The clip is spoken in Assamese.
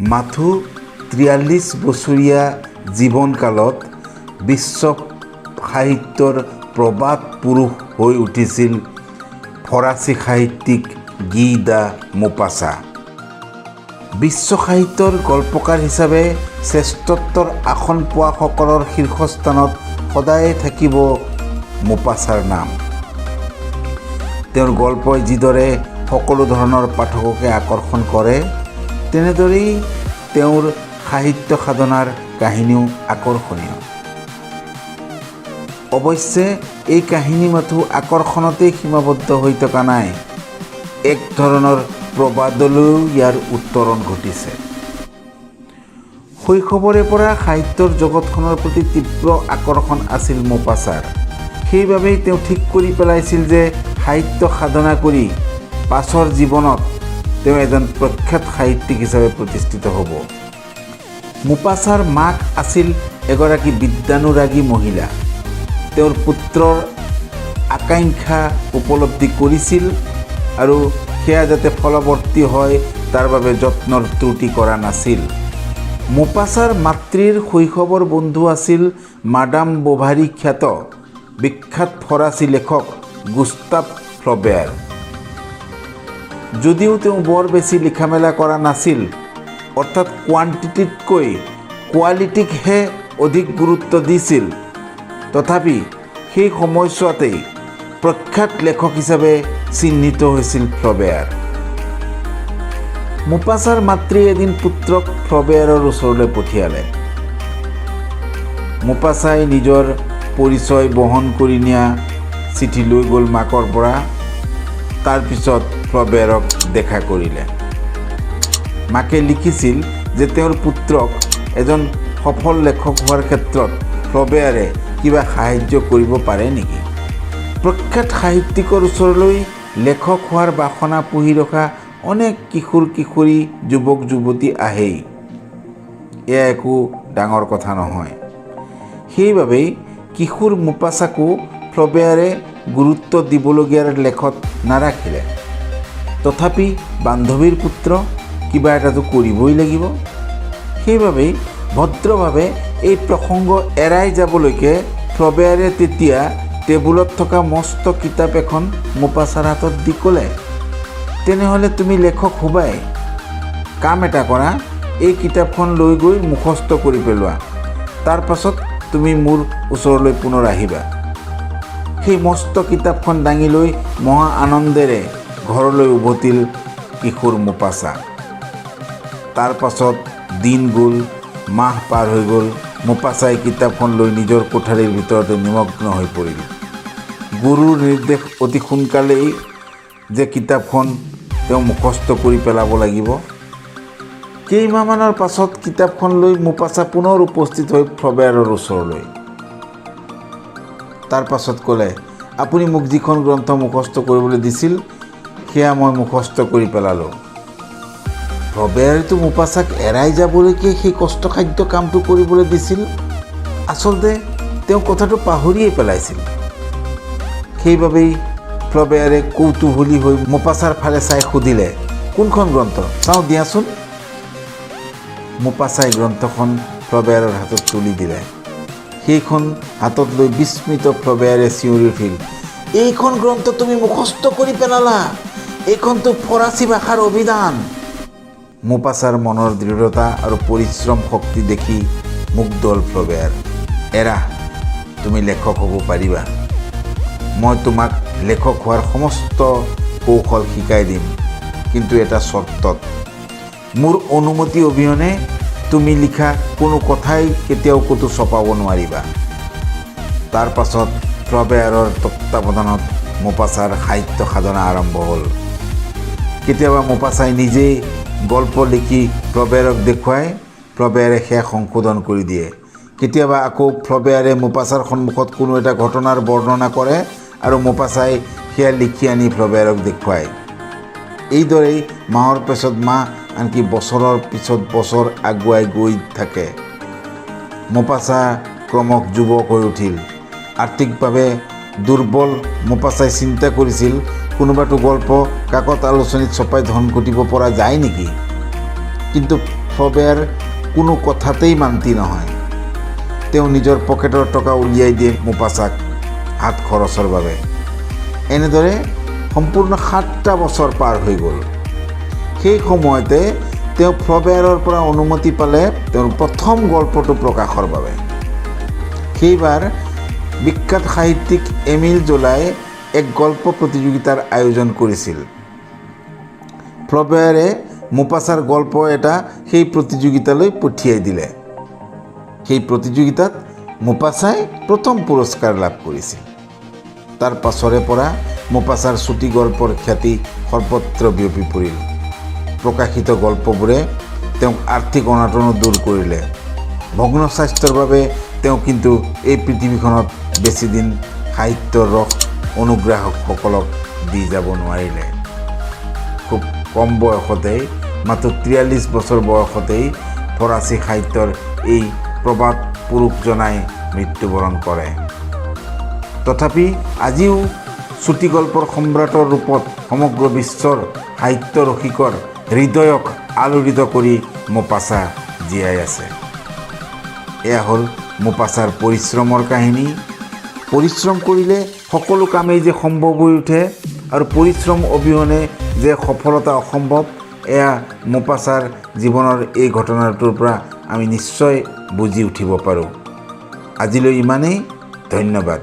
মাথো 43 বছৰীয়া জীৱনকালত বিশ্ব সাহিত্যৰ প্ৰবাদ পুৰুষ হৈ উঠিছিল ফৰাচী সাহিত্যিক গি the মোপাছা। বিশ্ব সাহিত্যৰ গল্পকাৰ হিচাপে শ্ৰেষ্ঠত্বৰ আসন পোৱাসকলৰ শীৰ্ষস্থানত সদায়ে থাকিব মোপাছাৰ নাম। তেওঁৰ গল্পই যিদৰে সকলো ধৰণৰ পাঠককে আকৰ্ষণ কৰে, তেনেদৰেই তেওঁৰ সাহিত্য সাধনাৰ কাহিনীও আকৰ্ষণীয়। অৱশ্যে এই কাহিনী মাথো আকৰ্ষণতেই সীমাবদ্ধ হৈ থকা নাই, এক ধৰণৰ প্ৰবাদলৈও ইয়াৰ উত্তৰণ ঘটিছে। শৈশৱৰে পৰা সাহিত্যৰ জগতখনৰ প্ৰতি তীব্ৰ আকৰ্ষণ আছিল মোপাছাৰ। সেইবাবেই তেওঁ ঠিক কৰি পেলাইছিল যে সাহিত্য সাধনা কৰি পাছৰ জীৱনত তেওঁ এজন প্ৰখ্যাত সাহিত্যিক হিচাপে প্ৰতিষ্ঠিত হ'ব। মোপাছাৰ মাক আছিল এগৰাকী বিদ্যানুৰাগী মহিলা। তেওঁৰ পুত্ৰৰ আকাংক্ষা উপলব্ধি কৰিছিল আৰু সেয়া যাতে ফলৱৰ্তী হয়, তাৰ বাবে যত্নৰ ত্ৰুটি কৰা নাছিল। মোপাছাৰ মাতৃৰ শৈশৱৰ বন্ধু আছিল মাডাম বোভাৰী খ্যাত বিখ্যাত ফৰাচী লেখক গুস্তাভ ফ্লবেয়াৰ। যদিও তেওঁ বৰ বেছি লিখা মেলা কৰা নাছিল, অৰ্থাৎ কোৱান্টিটিতকৈ কোৱালিটিকহে অধিক গুৰুত্ব দিছিল, তথাপি সেই সময়ছোৱাতেই প্ৰখ্যাত লেখক হিচাপে চিহ্নিত হৈছিল ফ্লবেয়াৰ। মোপাছাৰ মাতৃয়ে এদিন পুত্ৰক ফ্লবেয়াৰৰ ওচৰলৈ পঠিয়ালে। মোপাছাই নিজৰ পৰিচয় বহন কৰি নিয়া চিঠি লৈ গ'ল মাকৰ পৰা। তাৰপিছত ফ্লবেয়াৰক দেখা কৰিলে। মাকে লিখিছিল যে তেওঁৰ পুত্ৰক এজন সফল লেখক হোৱাৰ ক্ষেত্ৰত ফ্লবেয়াৰে কিবা সাহায্য কৰিব পাৰে নেকি। প্ৰখ্যাত সাহিত্যিকৰ ওচৰলৈ লেখক হোৱাৰ বাসনা পুহি ৰখা অনেক কিশোৰ কিশোৰী, যুৱক যুৱতী আহেই। এয়া একো ডাঙৰ কথা নহয়। সেইবাবেই কিশোৰ মোপাছাকো ফ্লবেয়াৰে গুৰুত্ব দিবলগীয়াৰ লেখত নাৰাখিলে। তথাপি বান্ধৱীৰ পুত্ৰ, কিবা এটাতো কৰিবই লাগিব। সেইবাবেই ভদ্ৰভাৱে এই প্ৰসংগ এৰাই যাবলৈকে ফ্লবেয়াৰে তেতিয়া টেবুলত থকা মস্ত কিতাপ এখন মোপাছাৰ হাতত দি ক'লে, "তেনেহ'লে তুমি লেখক হ'বাই। কাম এটা কৰা, এই কিতাপখন লৈ গৈ মুখস্থ কৰি পেলোৱা। তাৰ পাছত তুমি মোৰ ওচৰলৈ পুনৰ আহিবা।" সেই মস্ত কিতাপখন দাঙি লৈ মহা আনন্দেৰে ঘৰলৈ উভতিল কিশোৰ মোপাছা। তাৰ পাছত দিন গ'ল, মাহ পাৰ হৈ গ'ল। মোপাছাই কিতাপখন লৈ নিজৰ কোঠাৰীৰ ভিতৰতে নিমগ্ন হৈ পৰিল। গুৰুৰ নিৰ্দেশ, অতি সোনকালেই যে কিতাপখন তেওঁ মুখস্থ কৰি পেলাব লাগিব। কেইমাহমানৰ পাছত কিতাপখন লৈ মোপাছা পুনৰ উপস্থিত হৈ ফ্লবেয়াৰৰ ওচৰলৈ। তাৰ পাছত ক'লে, "আপুনি মোক যিখন গ্ৰন্থ মুখস্থ কৰিবলৈ দিছিল, সেয়া মই মুখস্থ কৰি পেলালোঁ।" ফ্লবেয়াৰেতো মোপাছাক এৰাই যাবলৈকে সেই কষ্টসাধ্য কামটো কৰিবলৈ দিছিল। আচলতে তেওঁ কথাটো পাহৰিয়ে পেলাইছিল। সেইবাবেই ফ্লবেয়াৰে কৌতূহলী হৈ মোপাছাৰ ফালে চাই সুধিলে, "কোনখন গ্ৰন্থ, চাওঁ দিয়াচোন।" মোপাছাই গ্ৰন্থখন ফ্লবেয়াৰৰ হাতত তুলি দিলে। সেইখন হাতত লৈ বিস্মিত ফ্লবেয়াৰে চিঞৰি উঠিল, "এইখন গ্ৰন্থ তুমি মুখস্থ কৰি পেলালা? এইখনতো ফৰাচী ভাষাৰ অভিধান!" মোপাছাৰ মনৰ দৃঢ়তা আৰু পৰিশ্ৰম শক্তি দেখি মুগ্ধ হ'ল ফ্লবেয়াৰ। "এৰা, তুমি লেখক হ'ব পাৰিবা। মই তোমাক লেখক হোৱাৰ সমস্ত কৌশল শিকাই দিম, কিন্তু এটা চৰ্তত। মোৰ অনুমতি অবিহনে তুমি লিখা কোনো কথাই কেতিয়াও ক'তো ছপাব নোৱাৰিবা।" তাৰ পাছত ফ্লবেয়াৰৰ তত্ত্বাৱধানত মোপাছাৰ সাহিত্য সাধনা আৰম্ভ হ'ল। কেতিয়াবা মোপাছাই নিজেই গল্প লিখি ফ্লবেয়াৰক দেখুৱাই, ফ্লবেয়াৰে সেয়া সংশোধন কৰি দিয়ে। কেতিয়াবা আকৌ ফ্লবেয়াৰে মোপাছাৰ সন্মুখত কোনো এটা ঘটনাৰ বৰ্ণনা কৰে আৰু মোপাছাই সেয়া লিখি আনি ফ্লবেয়াৰক দেখুৱায়। এইদৰেই মাহৰ পিছত মাহ, আনকি বছৰৰ পিছত বছৰ আগুৱাই গৈ থাকে। মোপাছা ক্ৰমশ যুৱক হৈ উঠিল। আৰ্থিকভাৱে দুৰ্বল মোপাছাই চিন্তা কৰিছিল, কোনোবাটো গল্প কাকত আলোচনীত ছপাই ধন ঘটিব পৰা যায় নেকি। কিন্তু ফ্লবেয়াৰ কোনো কথাতেই মান্তি নহয়। তেওঁ নিজৰ পকেটৰ টকা উলিয়াই দিয়ে মোপাচাক হাত খৰচৰ বাবে। এনেদৰে সম্পূৰ্ণ 7টা বছৰ পাৰ হৈ গ'ল। সেই সময়তে তেওঁ ফ্লবেয়াৰৰ পৰা অনুমতি পালে তেওঁৰ প্ৰথম গল্পটো প্ৰকাশৰ বাবে। সেইবাৰ বিখ্যাত সাহিত্যিক এমিল জোলাই এক গল্প প্ৰতিযোগিতাৰ আয়োজন কৰিছিল। ফ্লবেয়াৰে মোপাচাৰ গল্প এটা সেই প্ৰতিযোগিতালৈ পঠিয়াই দিলে। সেই প্ৰতিযোগিতাত মোপাচাই প্ৰথম পুৰস্কাৰ লাভ কৰিছিল। তাৰ পাছৰে পৰা মোপাচাৰ চুটি গল্পৰ খ্যাতি সৰ্বত্ৰ বিয়পি পৰিল। প্ৰকাশিত গল্পবোৰে তেওঁক আৰ্থিক অনাটনো দূৰ কৰিলে। ভগ্ন স্বাস্থ্যৰ বাবে তেওঁ কিন্তু এই পৃথিৱীখনত বেছিদিন সাহিত্যৰ ৰস অনুগ্ৰাহকসকলক দি যাব নোৱাৰিলে। খুব কম বয়সতেই, মাত্ৰ 43 বছৰ বয়সতেই ফৰাচী সাহিত্যৰ এই প্ৰবাদ পুৰুষজনাই মৃত্যুবৰণ কৰে। তথাপি আজিও চুটিগল্পৰ সম্ৰাটৰ ৰূপত সমগ্ৰ বিশ্বৰ সাহিত্য ৰসিকৰ হৃদয়ক আলোড়িত কৰি মোপাচা জীয়াই আছে। এয়া হ'ল মোপাচাৰ পৰিশ্ৰমৰ কাহিনী। পৰিশ্ৰম কৰিলে সকলো কামেই যে সম্ভৱ হৈ উঠে আৰু পৰিশ্ৰম অবিহনে যে সফলতা অসম্ভৱ, এয়া মোপাচাৰ জীৱনৰ এই ঘটনাটোৰ পৰা আমি নিশ্চয় বুজি উঠিব পাৰোঁ। আজিলৈ ইমানেই, ধন্যবাদ।